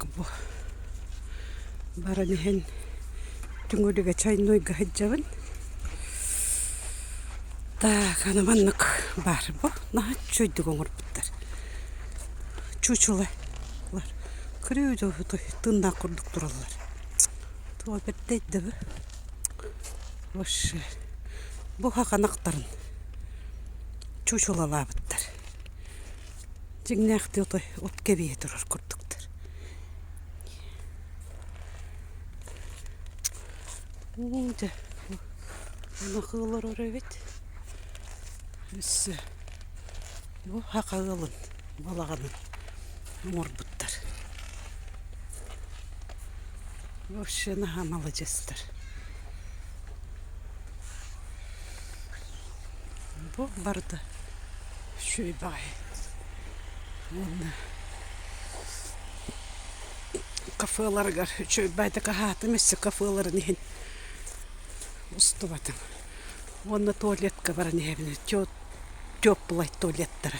Так бу баран иһэн түҥүлүгэ чайнойга сылдьабын. Так аны маннык баар бу наһаа үчүгэйдик оҥорбуттар. Чучула көрүү тыыннаах курдук тураллар. Туох бэртэй да бу. Вообще бу хаханахтарын чучулалаабыттар. Дьиҥнээхтии отой от кэбиһэ турар курдуктар. Уу дьэ ынах олорор эбит. Өссө бу саха ыалын балаҕанын оҥорбуттар. Вообще наһаа маладьыастар. Бу барыта үчүгэй баҕайы уонна кафеларыгар үчүгэй баҕайытык аһаатым өссө кафеларын иһин устубатым уонна туалетка баран иһэбин теплай туалеттара.